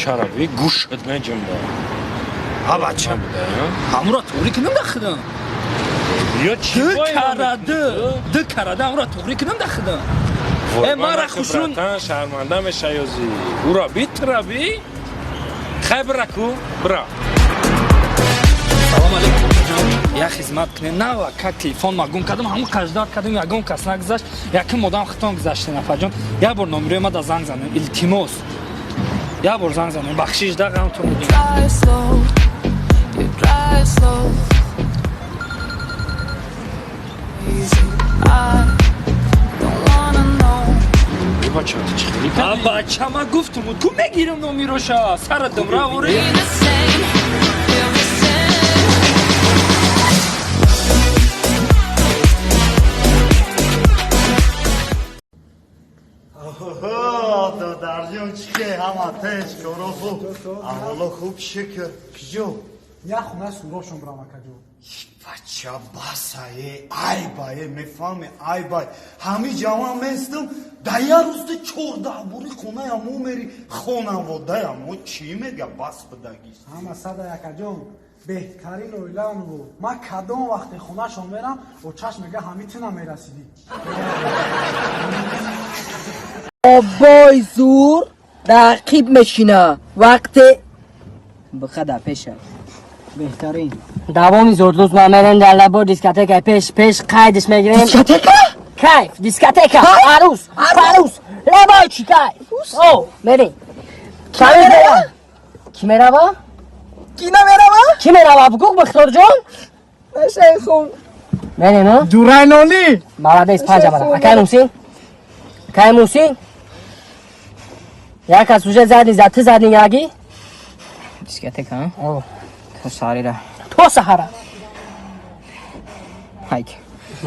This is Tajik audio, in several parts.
Бачара би гӯшат меҷунба. А бача. Ҳамура туғри кунам да худам. Ё чӣ Ду караду, ду карада ҳамура туғри кунам да худам. Э, мара хушрун. Братан, шарманда мешаёзи. Ура би тура би. Хай бира ку, бира. Салом алейкум, ҷон. Я хизмат кунем. Нава как телефон ма гум кардам, ҳамун қаждар кардам, ягон кас нагузашт. Якум одам хитон гузаште, нафарҷон. Як бор номерои ма да занг занем, илтимос. Як бор занг занем, бахшиш да ғамтон будем. Drive slow, you drive slow. Easy, I don't wanna know. Бача, ту чӣ хеле А кардӣ? бача, ма гуфтум, ку мегирам номероша, сара думра ворӣ. Be the same, feel the same. Додарҷон, чӣ хел, ҳама тинч, коро хуб, аҳволо хуб, шукр. Киҷо? Як хона сурошон брам, акаҷон. Бача, басае, айбае, мефаҳме, айбай. Ҳами ҷаван местам, да як рӯз ту 14 бори хонаям мери, хонаводаям мо чӣ мега, бас будагист. Ҳама сада, акаҷон, беҳтарин оилаам бу. Ман кадом вақте хонашон мерам, очаш мега, ҳами ту намерасидӣ. Обой зур дар ақиб мешина, вақте бихада пеша. Беҳтарин. Давоми зодрӯз ма мерем дар лабо дискотека, пеш пеш қайдиш мегирем. Дискотека? Кайф, дискотека, арӯс, арӯс, лабой чи кайф. О, мерем. Ки мерава? Ки мерава? Ки намерава? Ки мерава, бугӯ, Бихторҷон. Нашайхун. Мерем, а? Дурайноли. Молодец, панҷа мара. Акай Мусин, акай Мусин, як кас уже задни за ты задни яги. Дискотека, О, то сарира. То саҳара. Хайк.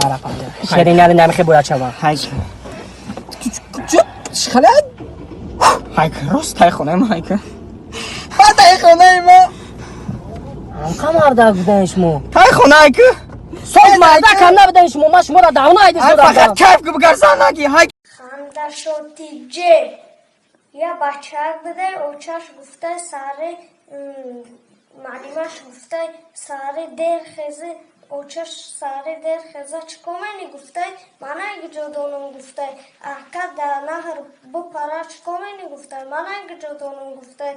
Мара панҷа шеринари намихе бояд шава. Хайк. Чхала? Хайк, рост тай хонаи ма, хайк. Ба тай хонаи ма. Ка мардак будан шумо. Тай хона, хайк. Соз мардак ҳам набудан шумо, ман шуморо давно айдис Ай, фақат додам. Кайф губгарзан наги, хайк. Хандашотиҷе я бачаак буда, очаш гуфта саҳари, муаллимаш гуфта, саҳари дер хези. Очаш саҳари дер хеза, чӣ кор мени, гуфтай, мана куҷо донам, гуфтай. Ака дар наҳр бупара, чӣ кор мени, гуфтай, мана куҷо донам, гуфтай.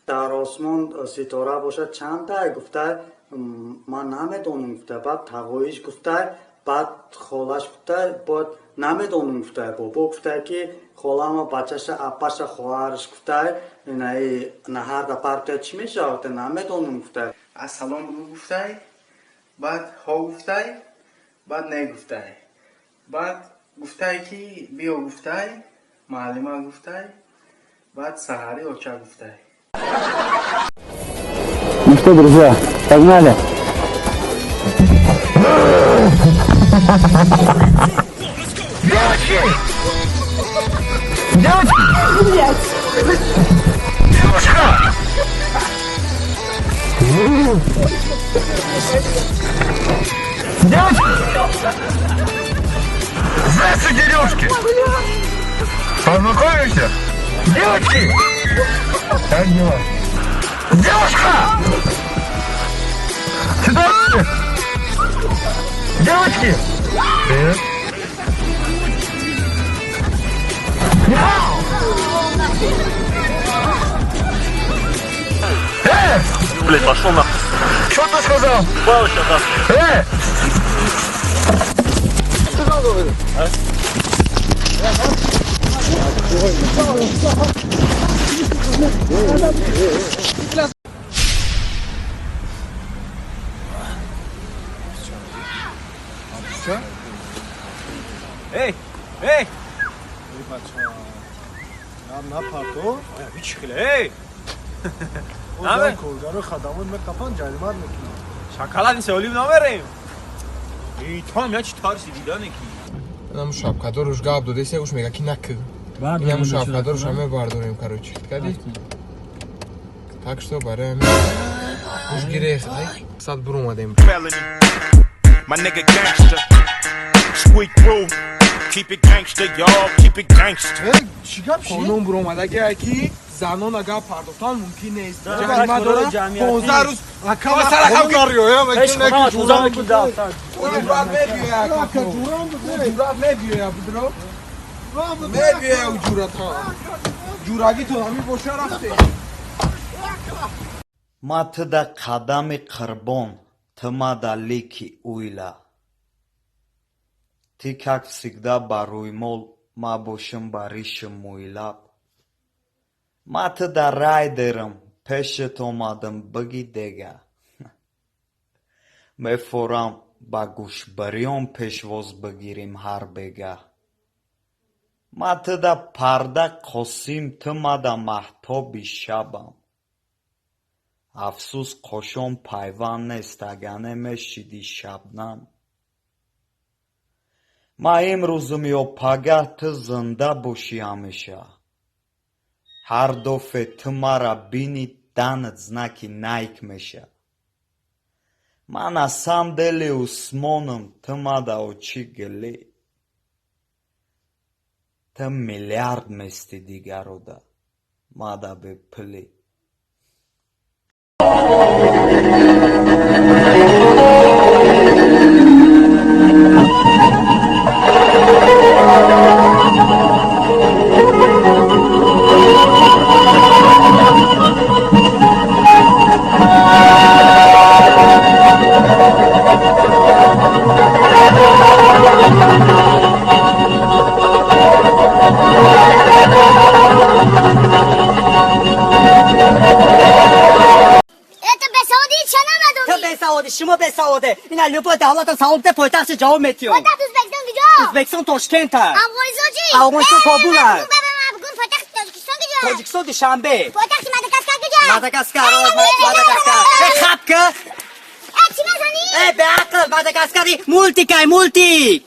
Дар осмон ситора бошад чандтай, гуфтай, ман намедонам, гуфтай. Баъд тағоиш гуфтай, баъд холаш гуфтай, баъд намедонам, гуфтай. Бобо гуфтай, ки холама бачаша, апаша, хоҳараш, гуфтай, инаи наҳарда партия чӣ мешавад, гуфтай, намедонам, гуфтай. Ассалом бугӯ, гуфтай, баъд ҳо гуфтай, баъд не гуфтай, баъд гуфтай, ки биё, гуфтай, муаллима гуфтай, баъд саҳарӣ оча гуфтай. Ну что, друзья, погнали! Девочки! Девочки! Девушка! Девочки! Здравствуйте, девушки! Познакомимся? Девочки! Как дела? Девушка! Сюда! Девочки! Привет! Э! Блять, пошел на. Что ты сказал? Сейчас. Э! Эй, эй! Напарто. Чӣ хеле, эй! Наме? Коргаро, хадамот меқапан, ҷаримат мекунанд. Шоколади сеолим намерем. Эй, ту ҳам як чи тарси дидане ки. Инаму шапкадоруш гап додеся, уш мега, ки нак. Инаму шапкадоруш ҳаме бардорем, короче. Кади? Так что барои ҳамин гӯш гирех, сад буромадем. Felony. My nigga gangster. Squeak through. Keep it gangster, y'all. Keep it gangster. Чӣ гап шид? Қонун буромадаги, ки Занона гап пардохтан мумкин нест. Ҷарима дора 15 рӯз. Ҷурат мебиёя, ҷурат мебиёя, будро мебиёя, ҷурата ҷурагитон ҳамин боша рафте. Ма туда қадами қурбон, ту мада лики уйла. Ты как всегда ба рӯймол, ма бошам ба риши мӯйлаб. Ма туда райдерам, пешат омадам, биги дега. Мефорам ба гӯшбариён пешвоз бигирим ҳар бега. Ма туда парда Қосим, ту мада маҳтоби шабам. Афсӯс, қошон пайванд нест, агане мешиди шабнам. Ма имрӯзум ё пагаҳ, ту зинда бошӣ ҳамеша. Ҳар дофе ту мара бинӣ, данат знаки Найк меша. Ман асам дели Усмоном, ту мада очи гилӣ. Ту миллиард мести дигарода, мада бепулӣ. Это бесаводӣ ча Ту намедонӣ? бесаводӣ, шумо бесаводе. Ина любой давлата савол бите, пойтахти ҷавоб метиём. Пойтахти Ӯзбекистон куҷо? Ӯзбекистон Тошкента. Афғонистон чӣ? Афғонистон Кобул аст. Бигӯ, пойтахти Тоҷикистон куҷо? Тоҷикистон Душанбе. Пойтахти Мадагаскар куҷо? Мадагаскар, Мадагаскар. Э, хап ка. Э, чӣ мезанӣ? Э, беақл, Мадагаскари мультикай, мультик.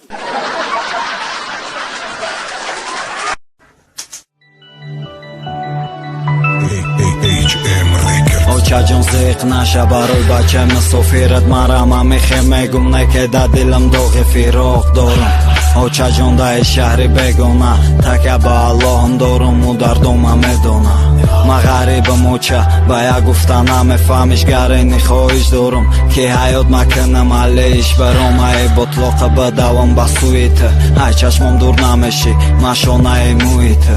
Очаҷон, зиқ наша барои бачаи мусофират. Марама мехе мегум, неке да дилам доғи фироқ дорам. Очаҷон, даи шаҳри бегона така ба Аллоҳам доруму дардома медона. Ма ғарибам, оча, ба як гуфта намефаҳмиш. Гарини хоҳиш дорум, ки ҳаёт макунам алиш баромаи ботлоқа бидавам ба сӯи ту. Ҳай, чашмом дур намешӣ, машонаи мӯи ту.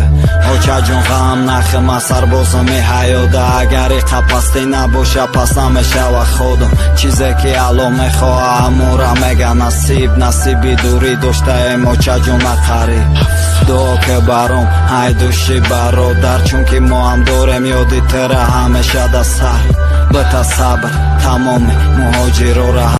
Очаҷон, ғам нахе, ма сарбозами ҳаёда. Агар иқа пастӣ набоша, пас намешава ходам. Чизе ки Алло мехоҳа, ҳамура мега насиб. Насиби дурӣ доштаем, очаҷон, нақариб. Дуо ки баром, ҳай души бародар, чунки мо ҳам дорем ёди тира ҳамеша да сар. Бита сабр тамоми муҳоҷирора.